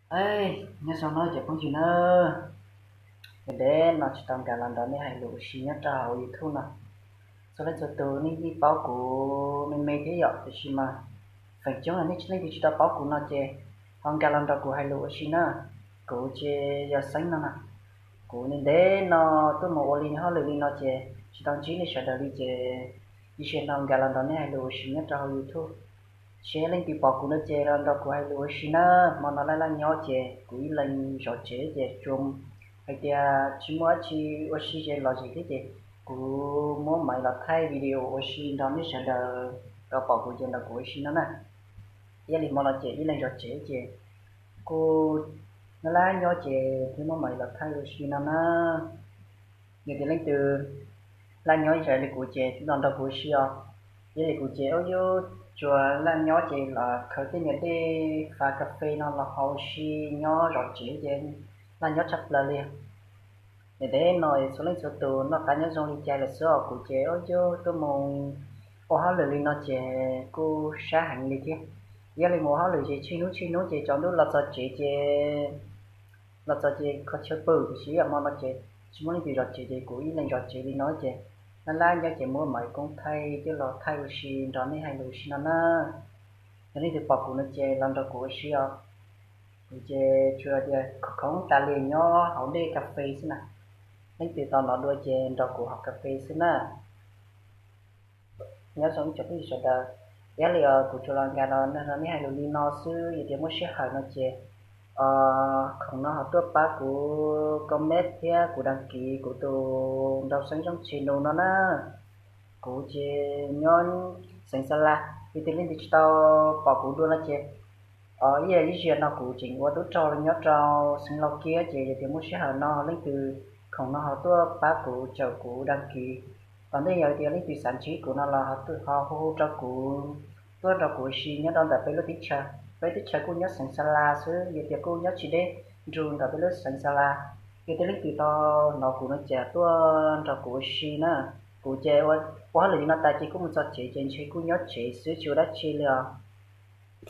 Ej, nyob zoo no cov phooj ywg na, ntev ntev no tsis tau nkag los nrog nej hais lus ua si nyob rau hauv YouTube no. Txhua leej txhua tus nej yeej paub kuv me me thiab yom, tiam sis mas feem coob nej tsis, leej twg tsis tau paub kuv no ces ho nkag los nrog kuv hais lus ua si na. Kuv ces yog Xeeb no na. Kuv ntev ntev no tuaj mus ua li hauj lwm li no ces tsis tau ntsib nej sawv daws li ces ib siab no nkag los nrog nej hais lus ua si nyob rau hauv YouTube. Seb leej twg pom kuv no ces los nrog kuv hais lus ua si na. Hmo no laj laj nyob ces kuv ib leeg zov tsev ces tsuas hais tias tsis muaj dab tsi ua si ces los zem thiab ces kuv muab maiv los thaij video ua si nrog nej sawv daws tau pom kuv ces nrog kuv ua si no na. Ib yam li hmo no ces ib leeg zov tsev ces kuj laj laj nyob ces thiaj muab maiv los thaij ua si no na. Yog tias leej twg laj nyob ib yam li kuv ces los nrog kuv ua si os. Ib yam li kuv ces ub yuav tsuas laj nyob ces los khaws tej niag dej fab kas fes no los haus ua si nyob zov tsev ces laj nyob tshaj plaws li. Ntev ntev no txhua leej txhua tus noj qab nyob zoo li cas lawm xwb os. Kuv ces ub yuav tuaj mus ua hauj lwm li no ces kuj sab heev li thiab. Yog li mus ua hauj lwm ces tsheej hnub tsheej hnub ces tsaus ntuj los txog tsev ces los txog ces kho chaw pw, tiam sis hmo no ces tsis muaj leej twg zov tsev ces kuv ib leeg zov tsev li no ces laj laj nyob ces muab maiv koob thaij coj los thaij ua si nrog nej hais lus ua si no na. Yog leej twg pom kuv no ces los nrog kuv ua si os. Kuv ces tsuas tias khoom khoom tas li nyob haus dej kas fes xwb na. Leej twg tau hnov dua ces nrog kuv haus kas fes xwb na. Nyob zoo ib tsoom phooj ywg sawv daws, ib yam li kuv tsuas los nkag los nrog nej hais lus li no xwb, yog tias muaj sij hawm no ces khoom no ho tuaj pab kuv comment thiab kuv đăng ký kuv tus Nraug Xeeb Zoo channel no na. Kuv ces nyob xeev Xa Las, yog tias leej twg tsis tau pom kuv dua no ces ib yam li ib zaug no kuv tseem ua tub rog los nyob rau xeev Laus Kiab ces yog tias muaj sij hawm no leej twg khoom no ho tuaj pab kuv caum kuv đăng ký. Tom ntej yog tias leej twg xav ntsib kuv no los ho hu hu rau kuv, tuaj nrog kuv ua si nyob rau ntawm peb lub teb chaws. Peb teb chaws kuj nyob xeev Xa Las xwb, yog tias kuj nyob tsis deb nrug ntawm peb lub xeev Xa Las. Yog tias leej twg tau hnov kuv no ces tuaj nrog kuv ua si na. Kuv ces ua hauj lwm li no tas ces kuj mus txog tsev ces ntshe kuj nyob tsev xwb tsis ua dab tsi li os.